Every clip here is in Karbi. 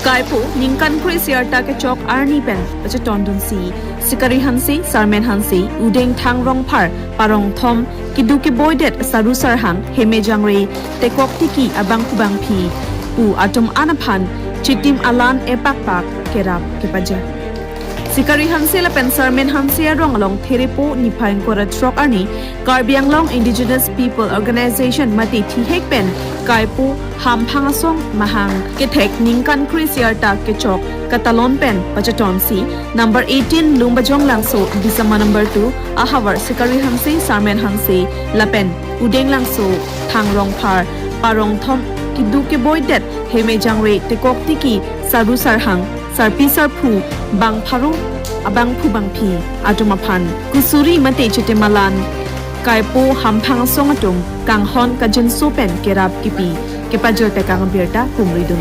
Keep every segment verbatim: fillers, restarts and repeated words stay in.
Kaipo ningkan kre-isi arta kechok arni pen pachetondunsi Sikari Hanse, Sarmen Hanse, Udeng Thang Rongphar, Parong Thom, Kedo Keboidet Saru Sarhang, Heme Jangre, Tekok Tiki abangphu bangphi pu atum an aphan chitim alan epakpak kerap kepaja. Sikari Hanse lapen Sarmen Hanse arong along Therepo niphai ingkoi ra throk arni Karbi Anglong Indigenous People Organization mate thihek pen Kaipo Hamphang Asong mahang kethek ningkan kre-isi arta kechok katalon pen pachetonsi number eighteen Lumbajong Langso, Disama number two ahavar Sikari Hanse, Sarmen Hanse lapen Udeng Langso, Thang Rongphar, Parong Thom, Kedo Keboidet, Heme Jangre, Tekok Tiki, Saru Sarhang, Sarpi Sarphu, Bang Pharo, abangphu bangphi atum aphan kusuri mate chitim alan Kaipo Hamphang Asong atum kanghon kajinso pen kerap kepi kepajirtekang abirta kumridun.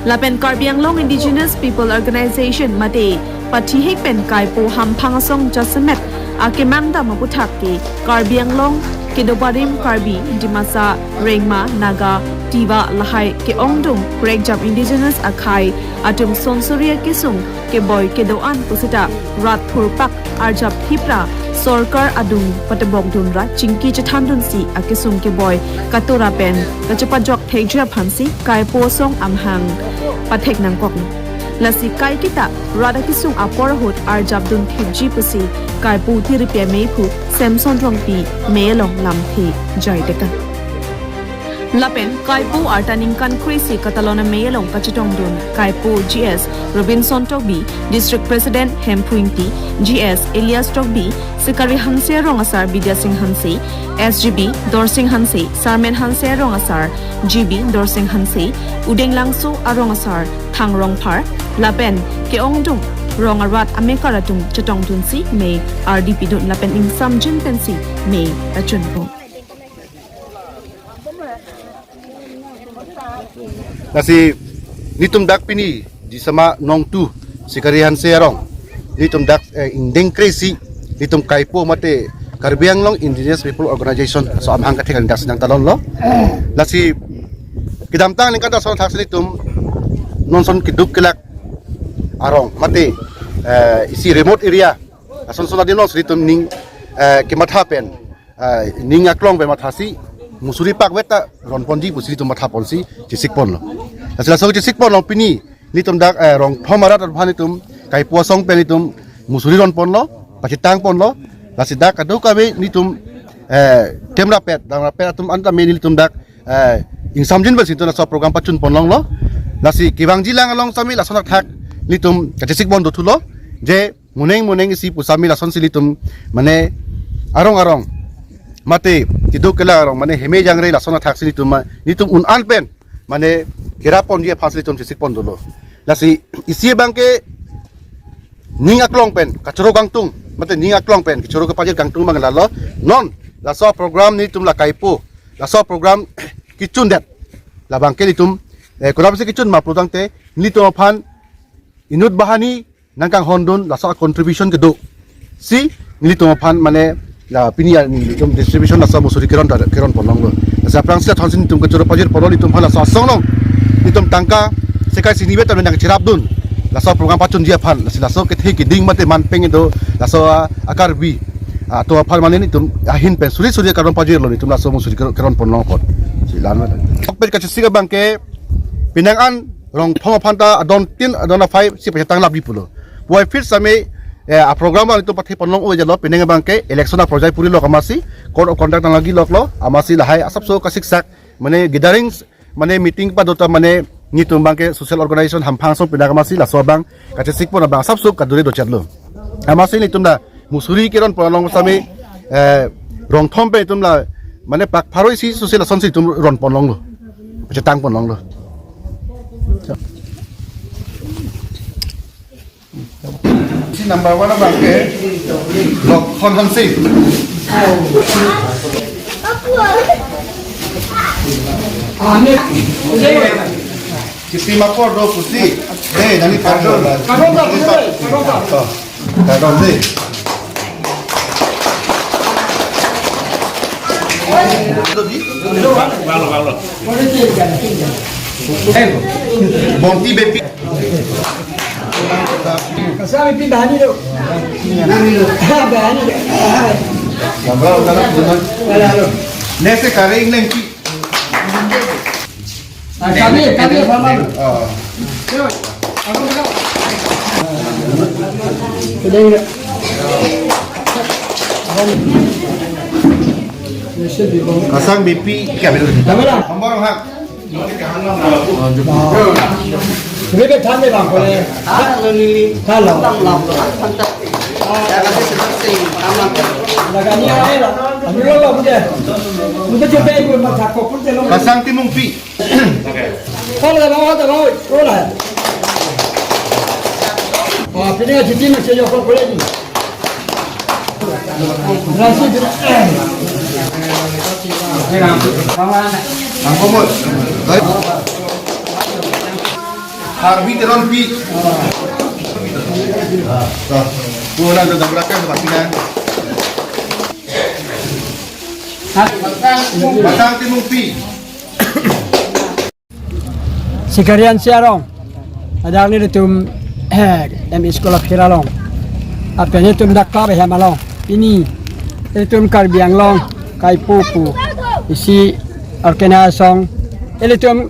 Lapen Karbi Anglong Indigenous People Organization mate pathihek pen Kaipo Hamphang Asong jasemet akemang dam aputhak ke Karbi Anglong, kedo barim Karbi, Dimasa, Rengma, Naga, Tiwa lahai ke-ongdung prekjam indigenous akhei atum sonsuri akesung keboi kedo-an pusita rat phurpak arjap thipra sorkar adung patebokdunra chingki chethandunsi akesung keboi katura pen kachepajok thekji aphansi Kaipo Asong amahang pathek nangkok. Lasi kaiketa rat akesung apor ahut arjapdun thipji pusi Kaipo Tiripi amei phu Samson Rongpi mei along lamthe jaitekang. Lapen Kaipo arta ningkan kre-isi katalon amei along kachetongdun Kaipo G S Robinson Tokbi, District President Hemphu Ingti, G S Elias Tokbi, Sikari Hanse arong asar Bidya Sing Hanse, S G B Dorsing Hanse, Sarmen Hanse arong asar G B Dorsing Hanse, Udeng Langso arong asar Thang Rongphar lapen ke-ongdung rong arat amekar atum chetongdunsi mei ardi pidun lapen ingsamjin pensi mei achunpo. Lasi nitum dak pini Disama nong tu Sikari Hanse arong nitum dak, eh, ingdeng kre-isi nitum Kaipo mate Karbi Anglong Indigenous People Organization aso amahang kathek dak si nangtalonlo. Lasi kedamtang ningkan ta ason thaksi nitum non ason keduk kelak arong mate, eh, isi remote area ason ason adim alongsi nitum ning, eh, kematha pen, eh, ning aklong pen mathasi musuri pakvek ta ronponji pusi nitum mathaponsi chesikponlo. Lasi laso chesikponlo pini nitum dak, eh, Rongthom arat aphan nitum Kaipo Asong pen nitum musuri ronponlo, pachitangponlo. Lasi dak kadokave nitum, eh, temrapet, damrapet atum an tame nitum dak, eh, ingsamjin pensi nitum laso program pachunponlonglo. Lasi kevangji lang along sami lason athak nitum kachesikpon dothulo je moneng moneng isi pusami lasonsi nitum mane arong arong mate keduk kelak arong mane Heme Jangre lason athaksi nitum ma-, nitum un-an pen mane keraponji aphansi nitum chesikpon dolo. Lasi isi abangke ning aklong pen kachoro kangtung mate ning aklong pen kachoro kepajir kangtung abang lalo. Non laso program nitum la Kaipo laso program kechundet labangke nitum, eh, kurapsi kechun ma pulotangte nitum aphan inut banghini nangkanghondun laso contribution kedo si nelitum aphan mane la pini arni nitum distribution laso musuri keron ta keronponlonglo. Lasi aphrangsi la thonsi nitum kachoro pajirponlo nitum aphan laso asong along nitum tangka sekai sini beta nang cherapdun laso program pachunji aphan. Lasi laso kethe keding mate manpeng do laso a-, a-Karbi atum aphan mane nitum ahin pen suri suri karon pajirlo nitum laso musuri keron, keronponlong apot. Si la-an mate. Okpet kachesik abangke penang an Rongthom aphan ta adon tin adon aphai si pachetang lapji pulo. Puvoiphit sami, eh, a-program abang itum patheponlong ojalo penang abangke election aporjai purilok amatsi code of conduct nanglagiloklok amatsi lahai asapso kasiksak mane gatherings mane meeting padota mane nitum abangke social organization Hamphang Asong penang amatsi laso abang kachesikpon abang asapso kadure dochatlo. Amatsi nitum ta musuri keronponlong sami, eh, Rongthom pen itum la mane pak pharo isi susi lasonsi itum ronponlonglo. Chetangponlonglo. Si number one abangke Lokhon Hanse. Chitim apor do pusi. Dei, nani apor do. Kardom da, kardom da. Kardom dei. Banglo, banglo. Bonti Beypi. Kasami pi bahani do. Bahani do. Nese Kare Inglengpi. Ah, kami, kami, Bama. Oh. Kasang Beypi, kami dulu. Kami lah. Nomor hak. Lebih than deh bang, boleh. Than lo ni. Than lo. Than lo. Than lo. Ya, kasih sedang sing, tamat. Laganya aja lah. Kami lo lah, udah. Udah coba ikut macam kok pun jalan. Kasang Timungpi. Kalau dah bawa, dah bawa, roll lah. Wah, pini aja tim masih jauh kok boleh ni. Harbi Teronpi. Tuh, pulang ke belakang, Pak Pina. Kasang Timungpi. Sikari Hanse arong. Ladak nelitum, eh, M E School of Kira along. Lapen nelitum dak kap hem along. Pini nelitum Karbi Anglong kaipu pu isi organization. Nelitum,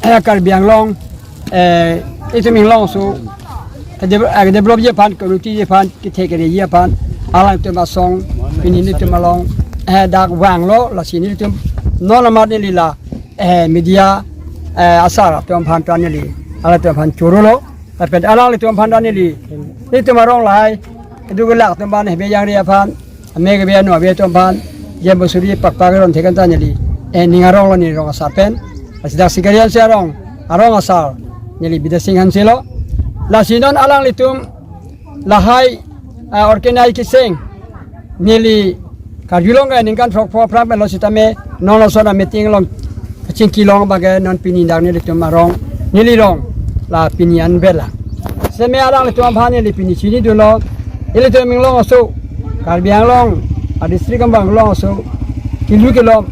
eh, Karbi Anglong, eh, nelitum Inglong aso, eh, de-, eh, developji aphan, communityji aphan, kethek kereji aphan, alangtum asong, pini nelitum along, eh, dak vanglo, lasi nelitum non amat neli la eh, media, eh, asar atum aphan ta neli, alangtum aphan chorolo, lapen alanglitum aphan ta neli, nelitum arong lahai, keduk kelak atum aphan, hebe jangre aphan, ame kebe anu abe atum aphan, jem bosuri pakpak ron thekan ta neli, eh, ning arong lo neli rong asar pen, lasi dak Sikari Hanse arong, arong asar, neli Bidya Sing Hanse lo, lasi non alanglitum, lahai, ah, organize keseng, neli karjulong ke ningkan throk pho aphrang pen lo sitame non lason a-meeting along kachingki long abang ke non pini dak nelitum arong, neli rong la pini anvet la. Seme alanglitum aphan neli pini chinidunlo, nelitum Inglong aso, Karbi Anglong a-district abang Inglong aso, kelu kelom,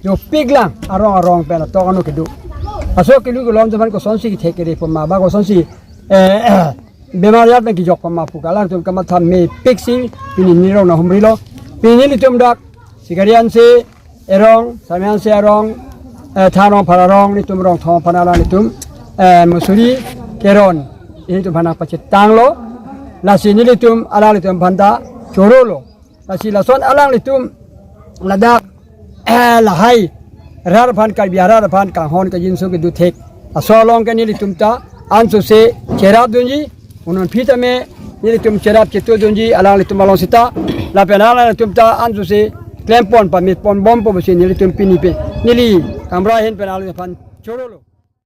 jopik lang arong arong pen atok anu kedo. Aso kelu kelom atum aphan kosonsi kethek kere poma ba kosonsi, eh, bemar ajat pen kejok poma pu ke alangtum kamatha mepik si pini neli rong nahumrilo. Pini nelitum dak Sikari Hanse arong, Sami Hanse arong, eh, Than Rongphar arong, nelitum Rongthong aphan alanglitum, eh, mosuri keron nelitum aphan nangpachetanglo. Lasi nelitum alanglitum aphan ta chorolo. Lasi lason alanglitum ladak, eh, lahai rat aphan, Karbi arat aphan kanghon kajinso kedo thek aso along ke nelitum ta ansose cherapdunji, unun aphi tame nelitum cherap chetudunji alanglitum along seta, lapen alanglitum ta ansose klempon pamit ponbompo pusi nelitum pini pen neli Kamra ahin pen alanglitum aphan chorolo.